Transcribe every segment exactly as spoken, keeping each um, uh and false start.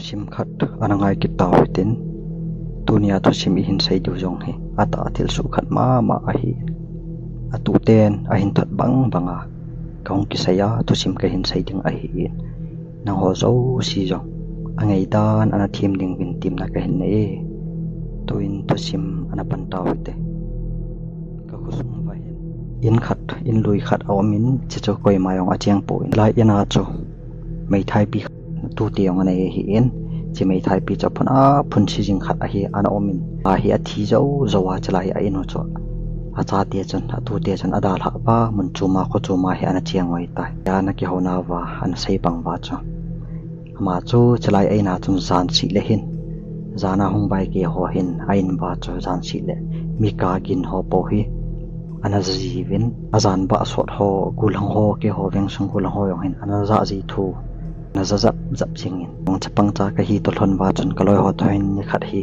Thusim khat ana ngai kit tau hitin, tunia thusim ihin sei diu jong hi atah a thilsoh khat mama ahi. Atuten ahin thot bang banga kahung kisei a thusim kahin sei ding ahi. Nangho jouse jong angaidan ana them ding uvin temna kahin nei e. Tuin thusim ana pan tau hite. Ka khosung uva hin in khat, in lui khat aumin, chuchu koima jong acheng poi. Lai ina chu meithai pi tute jong anei ahin, chu meithai pi chu aphun aphun sijing khat ahi ana umin, ahi athi jou jou a chulai a in u chu achate chun, atute chun adalhah uva, mun chom a kho chom a hi ana cheng u ahitai. Ana kihouna uva ana sei bang uva chu, ama chu chulai a ina chun jan seh le hin, jan a hung bai keiho hin a in uva chu jan seh le mi kagin ho po hi ana ja jiuvin, ajan bah sot ho, gollhang ho, keiho vengsung gollhang ho jong hin ana ja ji thu ana ja jap jap jingin, chapang cha kahi toh lhon uva chun kaloi ho toh hin nikhat hi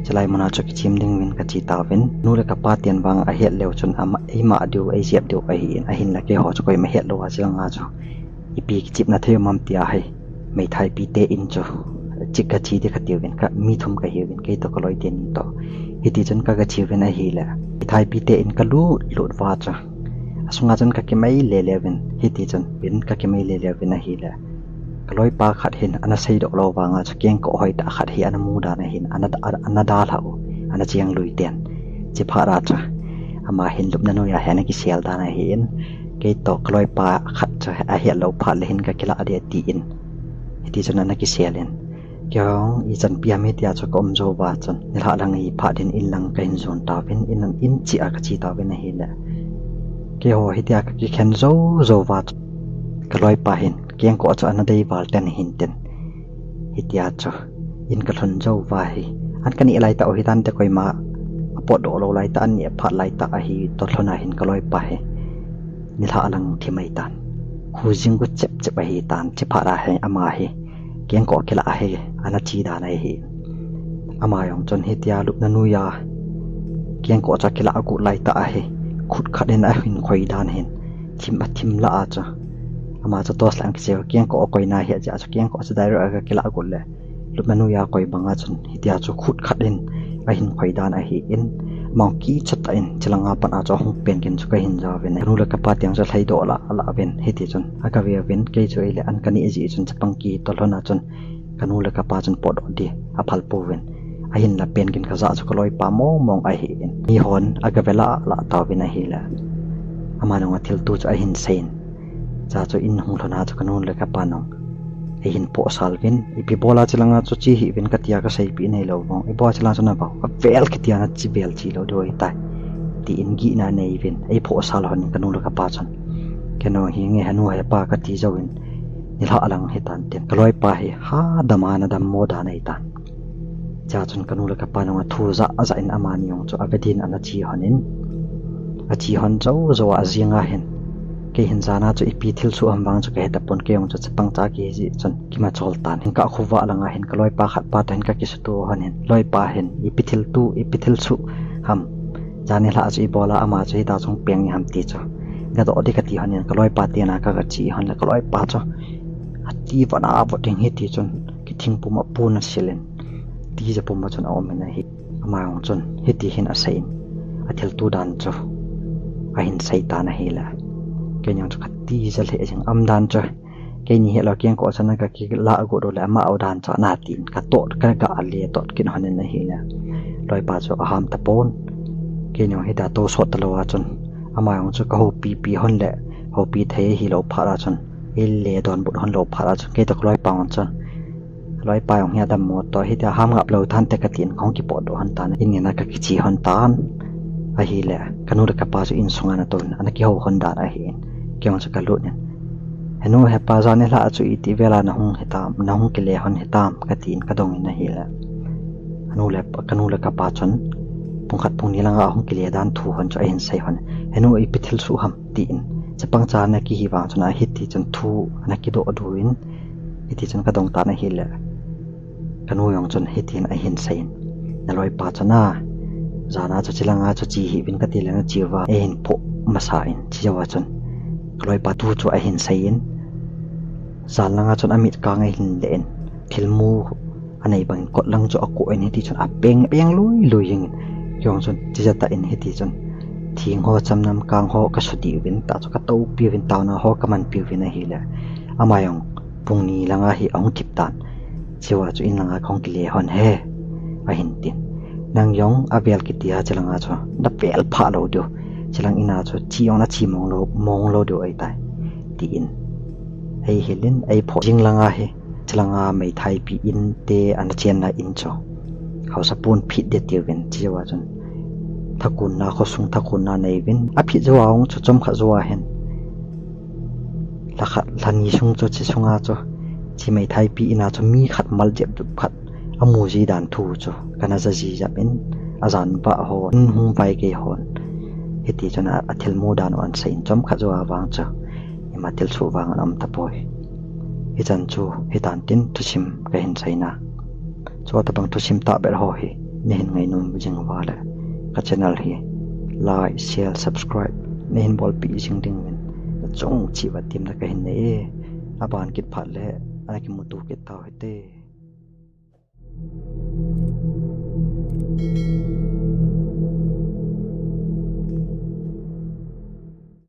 chulai muna chu kichem ding uvin kache tauvin, nu le kapa ten vang ahet leu chun ama, eima diu, eijep diu ahin, ahinla keiho chu koima het lou a chulanga chu ipi kichepna thei um am tia hi meithai pite in chu chik kache ding kati uvin, ka mi thum kahiuvin, kei toh kaloi teni toh. Hiti chun ka, kache uvin ahile, meithai pite in kalut lut uva chu asunga chun kakimai le le uvin, hiti chun in kakimai le le uvin ahile, kaloipa khat hin ana seidoh lou vanga chu kengkoh hoitah khat hi ana mu dan ahin, ana, ana dalhah u, ana cheng lui ten. Chuphat a chu ama hin lupna noiya hi ana kisel dan ahin, kei toh kaloipa khat chu ahet lou phat le hin kakilah ding tin, hiti chun ana kisel in, kei jong ichan pi ham hitia chu ka um jou uva chun, nilhah lang hi phat in in lang kahin jon tauvin, in, in cheh a kache tauvin ahile, keiho hitia kakikhen jou jou uva chu kaloipa hin kengkoh chu ana dei val ten ahin tin, hitia chu in kalhun jou uva hi an kaneh laitah u hitante, koima apotdoh lou laitah, an neh phat laitah ahi toh lhon a hin kaloipa hi nilhah lang thi mai tan, khu jing gu chep chep ahi tan. Chuphat a hi ama hi kengkoh kilah hi ana che dan ahi. Ama jong chun hitia lupna noiya kengkoh chu akilah got laitah ahi, khut khat in ahin khoi dan hin thim, athim lah a chu ama chu torch light kicheu, kengkoh akoina hi ahi a chu kengkoh chu direct a akilah got le lupna noiya koi banga chun hitia chu khut khat in ahin khoi dan ahin, ama kichat tah in chulanga pat a chu ahung pen kin chu kahin ja uvin, kanu le kapa teng chu lhaidoh lah lah uvin, hiti chun aga ve uvin, kei chu ahile an kaneh jeh chun chapang kitoh lhon a chun kanu le kapa chun potdoh ding aphal pouvin, ahinla pen kin kajah chu kaloipa mong mong ahin, mihon aga ve lah lah tauvin ahile, ama nunga thilto chu ahin seiyin, cha chu in hung lhon a chu kanu le kapa nung eihin pohsal uvin, ipi bola chulanga chu che hih uvin katia kaseipeh nailou vang, ibola chulanga chu navah u avel kitia nache vel che lou diu ahitai, tin gihna anei uvin, eipohsal lhon in kanu le kapa chun, kei nung hi nge henu hepa kati jouvin, nilhah lang hitan tin, kaloipa hi hadam a ana dammo dan ahitan. Chua chun kanu le kapa nunga thu jah jah in amani jong chu avedin ana che lhon in, ache lhon jou jou a ajing a hin, kei hin jan a chu ipi thilsoh ham vang chu kahe tapon, kei jong chu chapang cha kahi jeh chun kimachol tan, hin kakhovah langa hin kaloipa khat pa toh hin kakisuto lhon in, loipa hin ipi thilto, ipi thilsoh ham, jan nilhah chu ibola ama chu hitia chu hung peng ding ham ti chu gadoh ding kati lhon in, kaloipa tena kaga che lhon le kaloipa chu ati vot a vot ding hiti chun kithing pum a pon asil in, tija pum a chun aumin ahi. Ama jong chun hiti hin aseiyin, athilto dan chu ahin sei tan ahile, kei jong chu katija lheh jeng, umdan chu keini hilou kengkoh chu ana kakilah got u le ama u dan chu ana tin, katot, kaga le tot kit lhon in ahile, loipa chu aham tapon, kei jong hitia tou sot talou a chun, ama jong chu kahoupi pi lhon le houpi thei hilou phat a chun, eile donbut lhon lou phat a chun, kei toh kaloipa jong chun, loipa jong hi adammo toh hitia ham ngap lou thante katin kahung kipotdoh lhon tan, in ngen a kakiche lhon tan ahile, kanu le kapa chu insunga natouvin ana kihou lhon dan ahin, kei jong chu kalut in, henu hepa, jan nilhah chu iti vel a nahung hitam, nahung kile lhon hitam katin kadongin ahile, kanu le kapa chun pung khat pung ni langa ahung kile dan thu lhon chu ahin sei lhon, henu ipi thilsoh ham tin, chapang cha ana kihi vang chun ahiti chun thu ana kidoh doh in, hiti chun kadong tan ahile, kanu jong chun hitin ahin seiyin, naloipa chun a, jan a chu chulanga chu che hih uvin katile nache uva eihin poh masa in, chujou a chun kaloipa thu chu ahin seiyin, jan langa chun amit kang ahin leh in, thilmu anei bangin kot lang chu akoh in hiti chun apeng peng lui lui jingin, kei jong chun tijat tah in hiti chun thing ho chamnam kang ho kasudih uvin tah chu katopi uvin taona ho kamanpi uvin ahile, ama jong pung ni langa hi ahung kip tan. Chua chu in langa kahung kile hon he, ahin tin. Nang jong avel kiti a chilanga chu navel phah lou diu, chilang ina chu chi jong nachi mong lou, mong lou diu ahitai, tin eihil in eiphoh jing langa hi, chilanga meithaipi in te ana chenna in chu haosapu in phit ding atiuvin, chua chun thakunna, khosung thakunna nei uvin, aphit jou a jong chu chomkhat jou a hin lha khat lha ni sung chu chi sunga chu chi meithaipi ina chu mi khat mal jep dup khat amu ji dan thu chu kana ja ji jep in, ajan bah ho in hung vai gei hon hiti chun a, athilmu dan u ahin sei in, chomkhat jou a vang chu ima thilsoh vang ana um tapoi. Hichan chu hitan tin thusim kahin seina. Chutobang thusim tahbeh ho hi neihin ngainom jing uva le ka channel hi like, share, subscribe neihin bolpeh jing dingin nachung cheh uva temna kahin nei e. Aban kit phat le ana kimuto kit tau hite.